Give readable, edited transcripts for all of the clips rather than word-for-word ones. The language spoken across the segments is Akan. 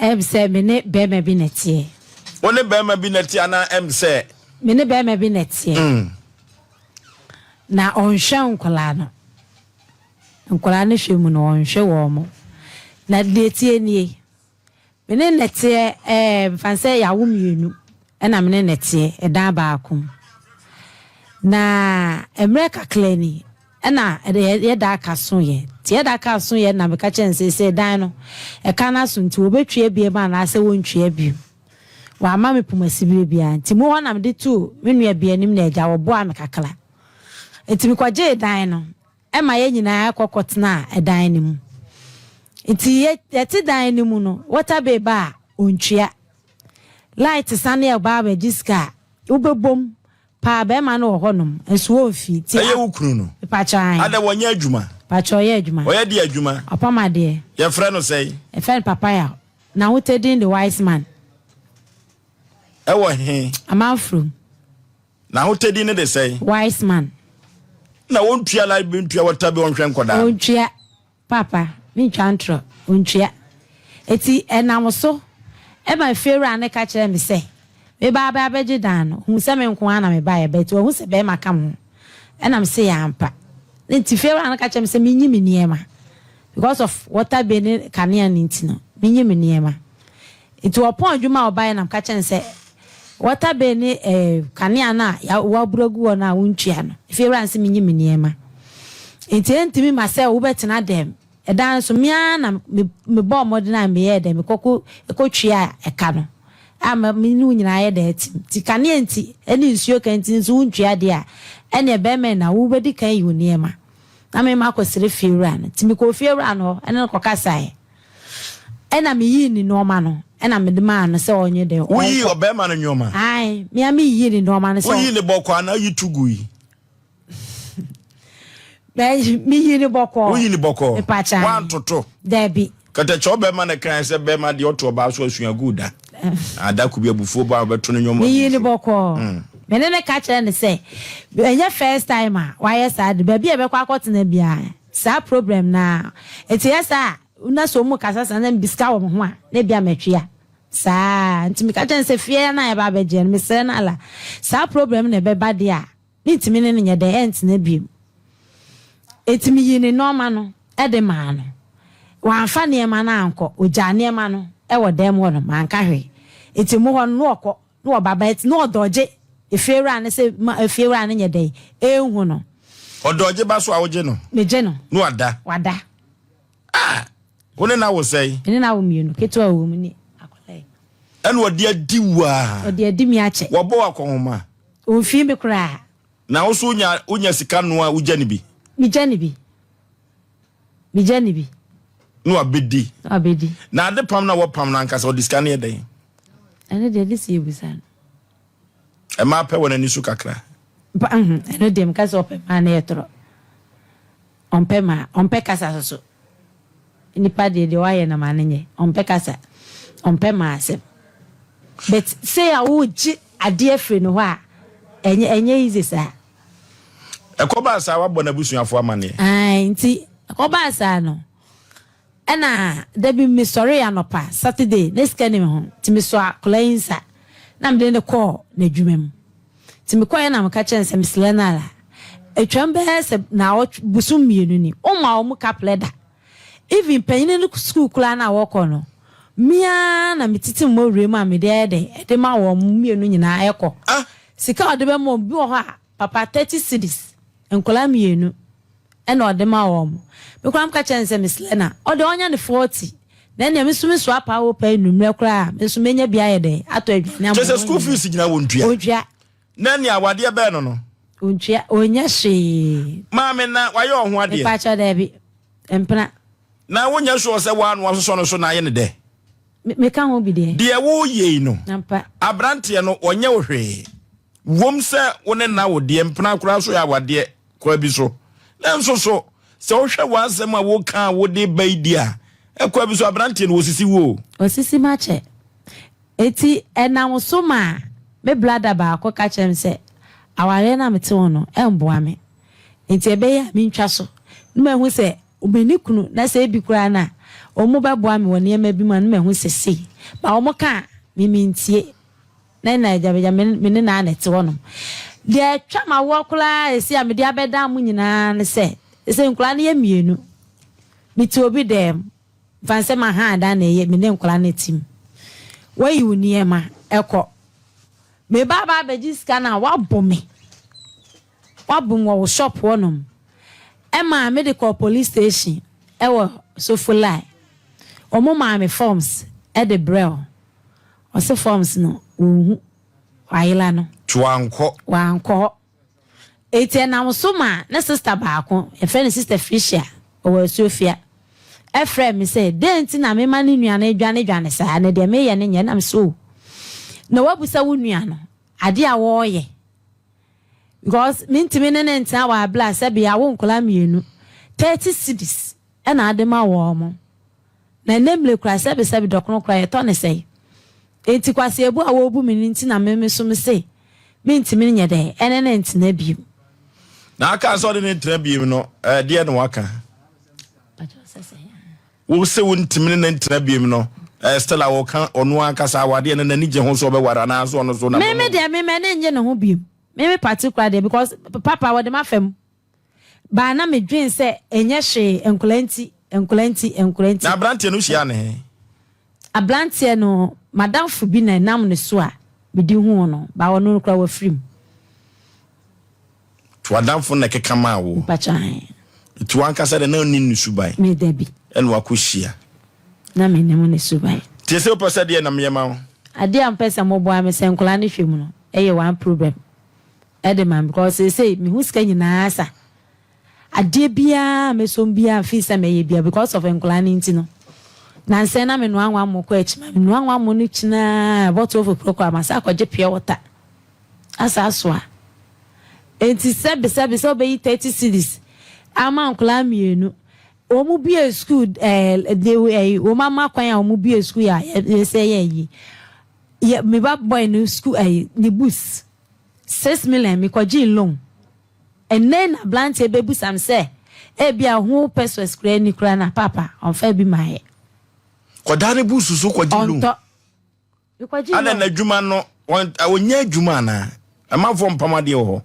Ɛm sɛ me ne bɛrima bi na ɛteɛ. Wo ne bɛrima bi na ɛteɛ anaa ɛm sɛ. Me ne bɛrima bi na ɛteɛ. Mm. Na ɔnhwɛ nkwadaa no. Nkwadaa no hwɛ mu no ɔnhwɛ wɔn mo. Na deɛ ɛteɛ nie. Me ne no teɛ ɛɛ mfa sɛ yɛawo mmienu ɛna me ne no teɛ ɛdan baako mu. Na mmerɛ kakra ni ɛna yɛda aka so yɛ. Nti yɛda aka so yɛ na meka kyerɛ no sɛ sɛ dan no ɛka no aso nti wɔbɛtwea biom anaasɛ wɔntwea biom. Wamma me pomasibire biara nti mu hɔ na mede too me nua bi anim na agya wɔboaa me kakra. Nti mekɔgyee dan no. Ɛma yɛn nyinaa kɔ kɔtenaa dan no mu. Nti yɛte dan no mu no, water bill ba a, ɔntua. Light sane ɛba abɛgye sika a, wobɛbom paa bɛrima no wɔ hɔnom, nso wɔmfi. Nti Ɛyɛ wo kunu no? Mepakyɛ ae. Adɛ wɔnyɛ adwuma? Pakyɛ ɔyɛ adwuma. Ɔyɛ deɛ adwuma? Ɔpam adeɛ. Yɛfrɛ no sɛn? Yɛfrɛ no Papa Yaw. N'ahotadin de Wise Man. Ɛwɔ he? Amanfurom. N'ahotadi no de sɛn? Wise man. Na ontua light bill ntua water bill ɔnhwɛ nkɔdaa no. Ontua papa mentwa ntorɔ ontua eti ɛnam so ɛma efiewura no ka kyerɛɛ me sɛ meba abɛ abɛgye dan no ohuu sɛ me nko ara na mebaeɛ but wahu sɛ bɛɛma ka me ho ɛna mese yɛ ampa nti fiewura no ka kyerɛɛ me sɛ menyi me nneɛma because of water bill ne kanea no nti no menyi me nneɛma Nti wɔpɔn adwuma a wɔbaeɛ na meka kyerɛɛ no sɛ, Water bill ne eh, kanea no a wɔaburu agu hɔ no a wontua no, efiewura no se menyi me nneɛma. Nti ɛntumi ma sɛ wobɛtena dɛm. Ɛda no nso, me ara na me, mebɔɔ mmɔden a meyɛɛ dɛn, mekɔko, kɔtuaa ɛka no a ma me ne wo nyinaa ayɛ dɛn atim. Nti kanea nti ne nsuo ka nti nso wontua deɛ a, ɛnneɛ bɛrima yi na wobɛdi kan ayi wo nneɛma. Na me makɔsrɛ fiewura no. Nti mekɔɔ fiewura no hɔ ne no kɔkasaeɛ. Ɛna meyii ne nnoɔma no, ɛna mede maa no sɛ ɔnyɛ dɛn, Woyii ɔnkɔ. ɔbarima no nnoɔma? Ae, me ara meyiyii ne nnoɔma no sɛ. Woyii no bɔkɔɔ anaa woyi to gui? Meyii no bɔkɔɔ. Woyii no bɔkɔɔ? Mepakyɛ, ae. Woantoto? Dabi. Katakyɛ ɔbarima no kae sɛ barima deɛ ɔto ɔbaa so asua guu da. Ada ko bi abufuo ba a ɔbɛto no nnoɔma agu Meyii no so. bɔkɔɔ. Me ne no ka kyerɛɛ no sɛ, ɛnyɛ first time a wayɛ saa de, baabi a yɛbɛkɔ akɔtena biara, saa problem no ara. Nti ɛyɛ saa a, Na sɛ ɔmu kasa saa na mede sika wɔ me ho a, na ebia matwea. Saa nti meka kyerɛ no sɛ fie no a yɛba abɛgyeɛ no, mesrɛ no Allah, saa problem no ɛbɛba deɛ a, mentumi ne no nyɛ dɛn, ɛntena biom. Enti meyii ne nnoɔma no de maa no. Wamfa nneɛma no ankɔ, ɔgyaa nneɛma no wɔ dan mu hɔ nom, manka hwee. Enti mo hɔ no, na ɔkɔ, na ɔba, but na ɔdɔgye efiewura no sɛ ma efiewura no nyɛ dɛn, ɛnhu no. Ɔdɔgye ba so a wogye no? Megye no. Na wada? Wada. Ah! Wo ne no awo sɛn? Me ne no awo mmienu, ketewa a ɔwɔ mu ne akwadaa yi. Ɛna ɔde adi wo a? Ɔde adi me akyɛ. Wɔbɔ wo akɔnhoma? Ɔmfii me koraa. Na wo nso wonya wonya sika noa a wogya no bi? Megya no bi. Megya no bi. Na wabɛdi? Na wabɛdi. Na ade pam no a wɔpam no ankasa ɔde sika no yɛ dɛn? Ɛno deɛ ne sɛ yɛbusa no. Ɛmaa pɛ wɔ n'ani so kakra. Ɛno deɛ meka sɛ ɔpɛ maa no yɛ torɔ. Ɔmpɛ ma ɔmpɛ kasa soso. Nipa deɛ deɛ wayɛ no ma no nyɛ ɔmpɛ kasa ɔmpɛ ma asɛm but sei a wogye adeɛ firi ne hɔ a ɛnyɛ ɛnyɛ easy saa. Ɛkɔbaa saa wabɔ n'abusuafoɔ amaneɛ? Ae nti ɛkɔbaa saa no ɛna da bi mesɔree anɔpa Saturday na sika ni me ho nti mesɔɔ akwadaa yi nsa na mede no kɔɔ n'adwuma mu. Nti mekɔeɛ na meka kyerɛɛ no sɛ mesrɛ no ara, atwam bɛyɛ sɛ naawɔtwe, bosom mmienu ni, womma wɔn kaplɛ da. Even panyini no sukuu koraa no a wɔkɔ no, me ara na metete mmɔwerɛ mu a mede ayɛ dɛn, de ma wɔn mmienu nyinaa ɛkɔ. Sika a ɔde bɛma wɔn, bi wɔ hɔ a, papa 30 cedis, nkwadaa mmienu. Ɛna ɔde ma wɔn. Me koraa meka kyerɛɛ no sɛ mesrɛ no a, ɔdeɛ ɔnyɛ no 40. Na ɛnneɛ me nso me soa paa wɔ paa anwummerɛ koraa a, me nso mɛnya bi ayɛ dɛn atɔ aduane ama Kyerɛ sɛ school fees nyinaa wɔntua? Ɔntua. Na ɛnneɛ awadeɛ bɛn no no? Ɔntua, ɔnyɛ hwee. Maame, na wayɛ ɔho adeɛ? Mepakyɛw, daabi. Mpena. Na wonyɛ sure sɛ woa na woasosɔ no so na ayɛ no dɛ? Me, meka ho bi deɛ. Deɛ woreyɛ yi no, Ampa. aberanteɛ no, ɔnyɛ wo hwee. Wom sɛ wo ne no awo deɛ, mpena koraa so yɛ awadeɛ. Kwan bi so. Nanso so, sɛ wohwɛ w'asɛm a woka a wode ba yi di a, ɛkwan bi so aberanteɛ no wɔsisi wo o. Wɔsisi me akyɛ. Enti ɛnam so maa me brada baako ka kyerɛɛ me sɛ awareɛ no a mete ho no ɛmmoa me. Enti ɛbɛyɛ a mentwa so na mahu sɛ menni kunu na sɛ ebi koraa no a Wɔn bɛboa me wɔ nneɛma bi mu a na mahu sɛ sei. Ba wɔn ka a, me mentie. Na na agya me me ne naa na ɛte hɔnom. Deɛ atwa m'awoɔ koraa ɛsi a mede abɛdan mo nyinaa ne sɛ, sɛ nkwadaa no yɛ mmienu. Mete obi dɛm. Mfa nsɛ maha dan na ɛyɛ me ne nkwadaa no te mu. Wayi wo nneɛma ɛkɔ. Meba aba abɛgye sika no a, wabɔ me. Wabɔ me wɔ wo shop hɔnom. Ɛma mede kɔɔ police station ɛwɔ Sofolai. Wɔn maa me forms ɛde brɛ wo. Ɔse forms no wɔnhu. Wayera no. Nti wankɔ? Wankɔ hɔ. Enti ɛnam so ma ne sister baako, yɛfrɛ no Sister Felicia, ɔwɔ Asuofia, ɛfrɛɛ me sɛ dɛn nti na mema ne nua no dwanedwane saa, na deɛ meyɛ no nyɛ. Ɛna mese oh, na woabusa wo nua no adeɛ a wɔreyɛ because mentumi ne no ntena wɔ abere a sɛbe awo nkwadaa mmienu, 30 cedis ɛna ade ma wɔn mo. Na ɛnɛ mmire koraa sɛbe sɛbe dɔkono koraa yɛtɔ ne sɛe. Enti kwaseabu a wɔrebu me no nti na me so mese mentumi nyɛ dɛ ɛne ne ntena bio. Na aka sɛ ɔde ne ntena bio no, ɛdeɛ na waka? Wo sɛ wontumi ne ne ntena bio no, Stella wɔka ɔno ankasa awadeɛ no n'ani gye ho sɛ ɔbɛware anaasɛ ɔno so na Me deɛ me m'ani nye ne ho bio. Me particular deɛ because papa wɔde ma fam. Baa na medwen sɛ ɛnyɛ hwee, nkwadaa nti, nkwadaa nti, nkwadaa nti. Na aberanteɛ no hyia ne he? Aberanteɛ no, madamfo bi na ɛnam ne so a mede huu no, baa ɔno no koraa wafiri mu. Nti wadamfo na ɛkeka maa wo? Mpatwa. Nti wankasa de na ɔnim ne suban? Me dabi. Ɛna wakɔhyia? Na menim ne suban. Nti sɛ wopɛ sɛ deɛ na meyɛ ma wo? Adeɛ a mpɛ sɛ moboa me sɛ nkwadaa no hwɛ mu no, ɛyɛ one problem ɛde ma me because seesei mehu sika nyinaa sa. Adeɛ biara mɛsom biara mfii sɛ mɛyɛ biara because of nkwadaa no nti no. Nansɛn na menoa nwa kɔ akyi ma menoa nwa mo no kyinaa bɔtɔ foforɔ kɔ a masa akɔgye pure water asa asoa. Enti sɛbe sɛbe sɛ wobɛyi 30 cedis ama nkwadaa mmienu. Wɔn mu bue school ɛɛ de ɛɛ wɔn ama kwan a wɔn mu bue school a yɛsɛ yɛ yi. Yɛ me ba boy no school ne books 6 million mekɔgye loan. Ɛnɛ na aberanteɛ bɛbusa me sɛ ebi a ho pesos kura ni kura na papa ɔnfa bi ma yɛ. Kɔdaa ne books so kɔgye loan? Ɔntɔ. Mekɔgye Ana loan. N'adwuma no ɔnyɛ adwuma anaa amanfoɔ mpam adeɛ wɔ hɔ?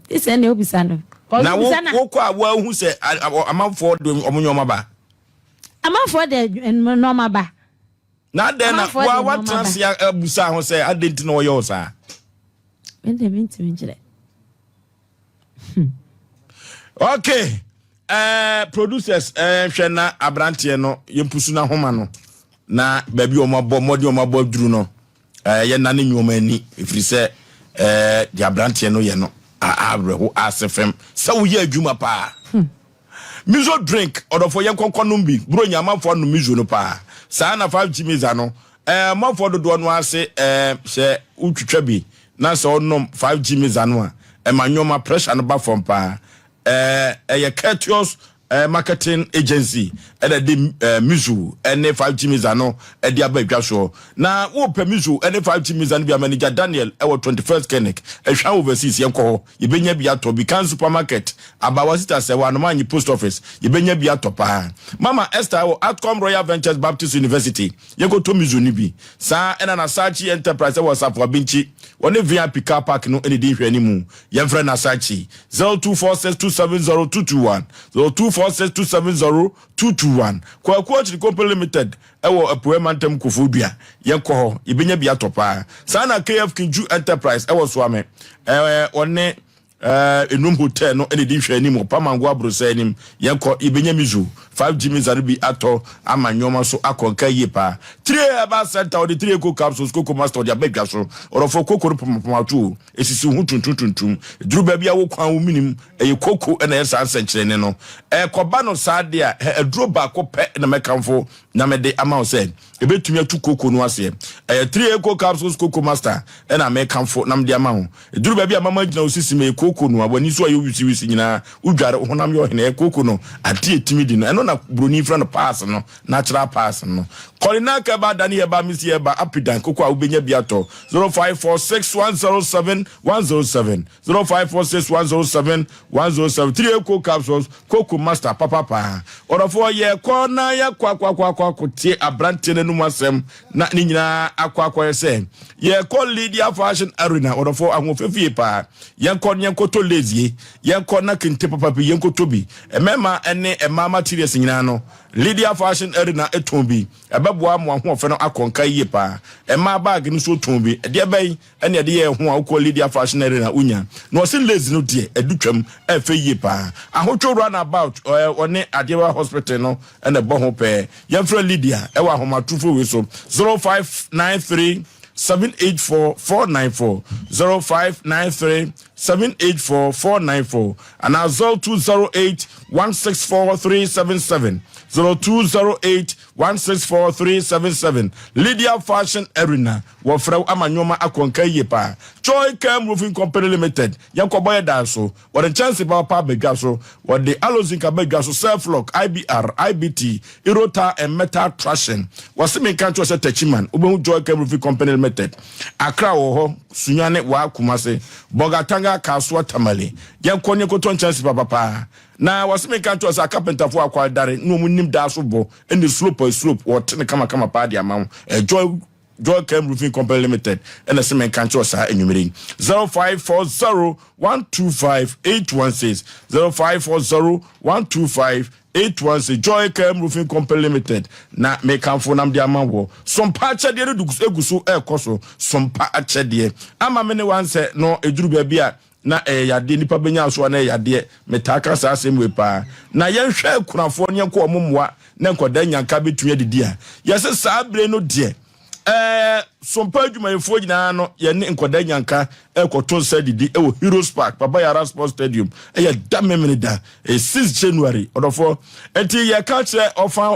Sɛ ɛna obisa no. Na wo wokɔ a woahu sɛ amanfoɔ de ɔmo nneɛma ba? Amanfoɔ de nneɛma ba. Na adɛn na Amanfoɔ de wa nneɛma watena ba. ase abusa ho sɛ adɛn nti na ɔyɛ wo saa? Me de mentumi nkyerɛ. Okay, producers, hwɛ na aberanteɛ no yɛmpusu n'ahoma no na baabi a ɔmo abɔ mmɔden ɔmo abɔ aduru no, yɛna ne nneɛma ani ɛfiri sɛ deɛ aberanteɛ no yɛ no awerɛho ase fam sɛ woyɛ adwuma paa. Miso drink ɔdɔfo, yɛn kɔnkɔ nom bi buro nya amanfoɔ anom miso no paa saa na 5G misa no amanfoɔ dodoɔ no ase sɛ wotwitwa bi na sɛ ɔnom 5G misa no a ɛma nneɛma pressure no ba fam paa. Ɛyɛ Courteous Marketing Agency ɛna de miso ɛne 5G misa no ɛde aba adwa soɔ. Na wopɛ miso ɛne 5G misa no bi a, manager Daniel ɛwɔ 21st Clinic, ɛhwɛ Overseas, yɛnkɔ hɔ yɛbɛnya bi atɔ bi. Kan Supermarket, Abawa Sita sɛ wɔ Anomanyi Post Office, yɛbɛnya bi atɔ paa. Mama Esther wɔ Atcom Royal Ventures Baptist University, yɛnkɔtɔ miso no bi saa. Ɛna Nasachi Enterprise ɛwɔ Safo Abinkyi, wɔne VIP car park no ɛne di nhwɛ anim. Yɛmfrɛ Nasachi 0246270221, 0246270221. Kwaku Akyiri Company Limited ɛwɔ Apuɛ Mantam Kofodua, yɛnkɔ hɔ yɛbɛnya bi atɔ paa saa. Na KF Kinju Enterprise ɛwɔ Soame, wɔne Enum Hotel no ɛna di nhwɛ anim wɔ Pamango aborɔsɛ anim. Yɛnkɔ yɛbɛnya miso 5G misa no bi atɔ ama nneɛma so akɔ nka yie paa. Three Herbal Center, ɔde three eco capsules, Coco Master, ɔde aba dwa so. Ɔrɔfo koko no pɔmapɔmato o esisi ho tuntum tuntum duru baabi a wokwan wo minim ɛyɛ koko ɛna ɛyɛ saa nsɛnkyerɛnne no ɛkɔba no saa deɛ a aduro baako pɛ na mɛkamfo na mɛde ama wo sɛ ebɛtumi atu koko no aseɛ. Ɛyɛ three eco capsules, Coco Master, ɛna mɛkamfo na mede ama wo. Duru baabi a mama gyina wo sisi ma ɛyɛ koko no a w'ani so ayɛ wisiwisi nyinaa, wodware honam yɛ ɔhene. Ɛyɛ koko no adeɛ ɛtumi di no ɛno. na buroni frɛ no pass no, natural pass no. Kɔlina Kɛba Dani Hɛba Misi Hɛba Apidan koko a wobɛnya bi atɔ 0546 107 107 0546 107 107 3 Eco capsules Koko Master papa paa. Ɔdɔfoɔ yɛkɔ na yɛkɔ akɔ akɔ akɔ akɔtie aberanteɛ no anum asɛm na ne nyinaa akɔ akɔyɛ sɛ yɛkɔ Lydia Fashion Arena. Ɔdɔfoɔ ahoɔfɛ fie paa. Yɛnkɔ na yɛnkɔtɔ lace ye, yɛnkɔ na kente papa bi yɛnkɔtɔ bi. Mmarima ne mmaa materials nyinaa no Lydia Fashion Arena tɔn bi. Ɛbɛboa mo ahoɔfɛ no akɔ nka yie paa. Mmaa bag no nso tɔn bi. Ɛdeɛ bɛn ɛne ɛde yɛɛ ho a wokɔ Lydia Fashion Arena wonya. Na ɔse lace no deɛ ɛdu twam, ɛfɛ yie paa. Ahotwo run about ɔne Adeɛwa Hospital no na ɛbɔ ho pɛɛ. Yɛmfrɛ Lydia ɛwɔ ahomatorofo wei so 0593 784 494, 0593 784 494 anaa 0208 164 377, 0208 164 377. Lydia Fashion Arena wɔfrɛ wo ama nneɛma akɔ nka yie paa. Joy Cam Roofing Company Limited, yɛnkɔbɔ yɛ dan so. Wɔde nkyɛnse papa abadwa so, wɔde alozinc abadwa so, self-lock, IBR, IBT, Irota and metal trashing. Wɔse menka nkyerɛ sɛ Techiman wobɛhu Joy Cam Roofing Company Limited. Accra wɔ hɔ, Sunyani, Waa, Kumase, Bolgatanga, Kasoa, Tamale. Yɛnkɔ ne yɛnkɔtɔ nkyɛnse papa paa. Na wɔse menka nkyerɛ sɛ akapentafoɔ akwadare na wɔn nim daa so bɔ ne slope a slope wɔte ne kamakama paa de ama wo. Joy Cam Roofing Company Limited ɛna sɛ menka nkyerɛ saa anwummere yi. 0540 125 816, 0540 125 816. Joy Cam Roofing Company Limited na mekamfo nam de ama wɔ. Sompa akyɛdeɛ no egu so ɛrekɔ so. Sompa akyɛdeɛ ama me ne wansɛ no ɛduru baabi a na ɛyɛ yadeɛ nipa bɛnya so a na ɛyɛ yadeɛ. Metaa ka saa asɛm wei paa na yɛnhwɛ akunafoɔ ne yɛnkɔ ɔmo mmoa na nkɔda nyanka bɛtumi adidi a yɛsɛ saa bere no deɛ sompa adwumayɛfoɔ nyinaa no yɛne nkɔda nyanka ɛkɔto nsa didi ɛwɔ Heroes Park, Baba Yara Sports Stadium. Ɛyɛ da memene da, ɛyɛ 6 January. Ɔdɔfoɔ, nti yɛka kyerɛ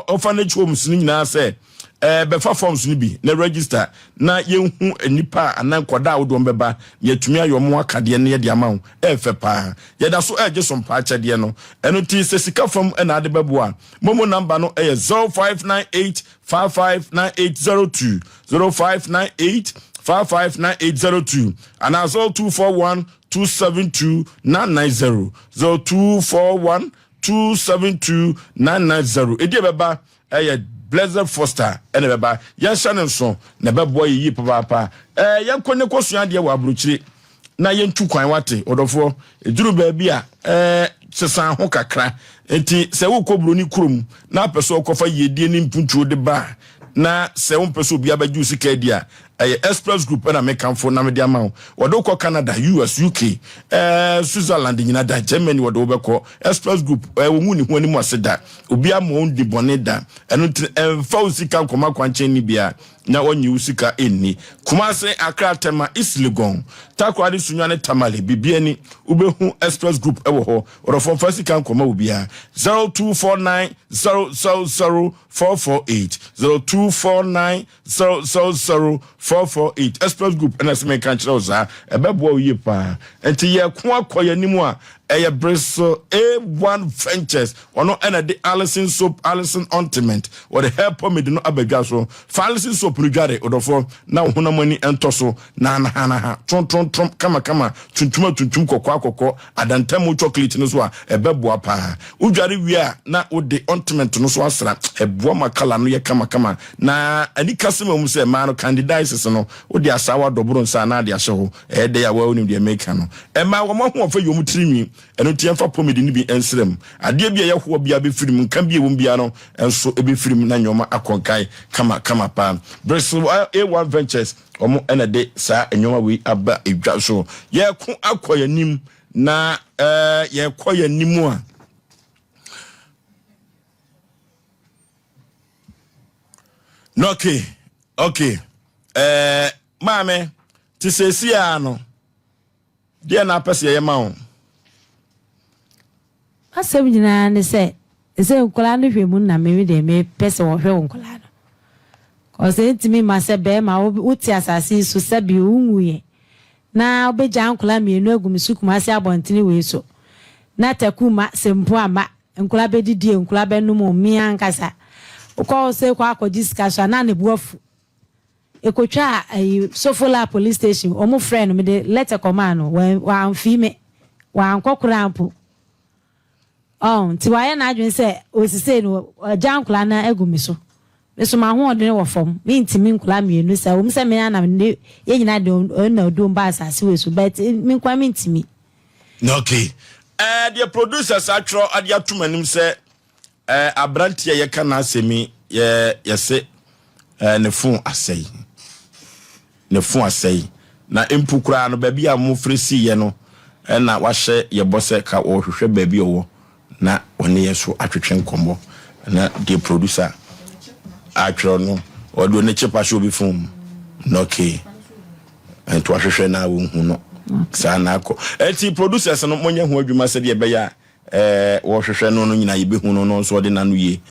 orphanage homes no nyinaa sɛ bɛfa forms no bi na register na yɛnhu nipa anaa nkɔda a wode wɔn bɛba na yɛtumi ayɛ ɔmo akadeɛ no yɛde ama wo. Ɛɛfɛ paa. Yɛda so ɛregye so mpa akyɛdeɛ no. Ɛno nti sɛ sika fam ɛna ade bɛboa, momo number no ɛyɛ 0598 559802, 0598 559802 anaa 0241 272 990, 0241 272 990. Ɛdi ɛbɛba ɛyɛ Blessed Foster ɛna ɛbɛba. Yɛnhyɛ ne nso na ɛbɛboa yɛ yie papaapa. Yɛnkɔ ne kɔsua adeɛ wɔ aburokyire na yɛntu kwan wate. Ɔdɔfoɔ, ɛduru baabi a sesan ho kakra. Nti sɛ wokɔ buroni kurom na apɛ sɛ wokɔfa yiedie ne mpuntuo de ba a, na sɛ wompɛ sɛ obiara bɛgye wo sika adi a, ɛyɛ Express Group ɛna mekamfo na mede ama wo. Wɔde wokɔ Canada, US, UK, Switzerland nyina da, Germany wɔde wobɛkɔ. Express Group wɔhu ne ho anim ase da, obiara ma wɔn di bɔne da. Ɛno nti ɛmfa wo sika nkɔma kwankyɛn ni bia na wɔnyi wo sika ɛnni. Kumase, Accra, Tema, East Legon, Takoradi, Sunyani, Tamale, Bibiani, wobɛhu Express Group ɛwɔ hɔ. Ɔdɔfoɔ, mfa sika nkɔma wo biara. 0249 000 448, 0249 000 448. Express Group ɛna sɛ meka kyerɛ wo saa ɛbɛboa wo yie paa. Nti yɛko akɔ yɛn anim a ɛyɛ Bristol A1 Ventures. Ɔno ɛna de Alison soap, Alison ointment, wɔde hair pomade no abadwa so. Fa Alison soap no dware, ɔdɔfoɔ, na wo honam ani ɛntɔ so na nahanaha trontrontrom kamakama, tuntum a tuntum, kɔkɔɔ akɔkɔ adantamu chocolate no so a ɛbɛboa paa. Wodware wie a na wode ointment no so asra, ɛboa ma colour no yɛ kamakama. Na ani kase ma mu sɛ mmaa no candidiasis no, wode asawa dɔboro nsa na ade ahyɛ hɔ. Ɛyɛ dɛ a wɔawonim deɛ meka no. Ɛma wɔn ahoɔfɛ yɛ wɔn tirinwi. Ɛno nti yɛmfa pomade no bi nsrɛ mu. Adeɛ bi a ɛyɛ hoɔ biara bɛfiri mu, nka bi a ɛwɔ mu biara no nso ɛbɛfiri mu na nneɛma akɔnkae kama kama paa. Bristol A1 Ventures wɔn ɛna de saa nneɛma wei aba edwa so. Yɛko akɔ yɛn anim na yɛkɔ yɛn anim a na okay maame te sɛsi a no deɛ na apɛ sɛ yɛyɛ ma wo. Asɛm nyinaa ne sɛ nkwadaa no hwɛ mu na meme deɛ mepɛ sɛ wɔhwɛ wo nkwadaa no. Ɔsɛ ntumi ma sɛ bɛrima wote asase yi so sɛbi wonwuyɛ na wobɛgya nkwadaa mmienu agu me so Kumase abɔntene wei so na taku ma sɛ mpo ama. Nkwadaa bɛdidi o, nkwadaa bɛnom o, me ankasa. Wokɔ hɔ sɛ kɔ akɔgye sika so a, na ne bo afu. Ɛkɔtwaa ayi Sofola police station, wɔn frɛɛ no, mede letter kɔmaa no, wamfii me, wankɔ koraa mpo. Ɔn, nti wayɛ n'adwene sɛ osisei no, wagya nkwadaa no agu me so. Me so m'ahoɔden wɔ fam, mentumi nkwadaa mmienu saa, ɛwom sɛ me ara na mede yɛn nyinaa de ɔno na ɔde wɔn baa asase wei so, but me nkoa mentumi. Okay. Eh, deɛ producers atwerɛ ade ato m'anim sɛ eh, aberanteɛ a yɛka n'asɛm yi yɛ yɛse eh, ne fon asɛe. Ne fon asɛe. Na mpo koraa no baabi a wɔfrɛ siiɛ no na wahyɛ yɛ bɔ sɛ ka wɔhwehwɛ baabi ɔwɔ na ɔne yɛ so atwetwe nkɔmmɔ. Na deɛ producer atwerɛ no ɔde ɔne chip ahyɛ obi fon mu. Na okay. Nti wahwehwɛ na wɔnhu no. Saa na akɔ. Nti producers no monyɛ ho adwuma sɛdeɛ ɛbɛyɛ a ɛɛ wɔhwehwɛ no no nyinaa yɛbɛhu no no nso ɔde n'ano yie.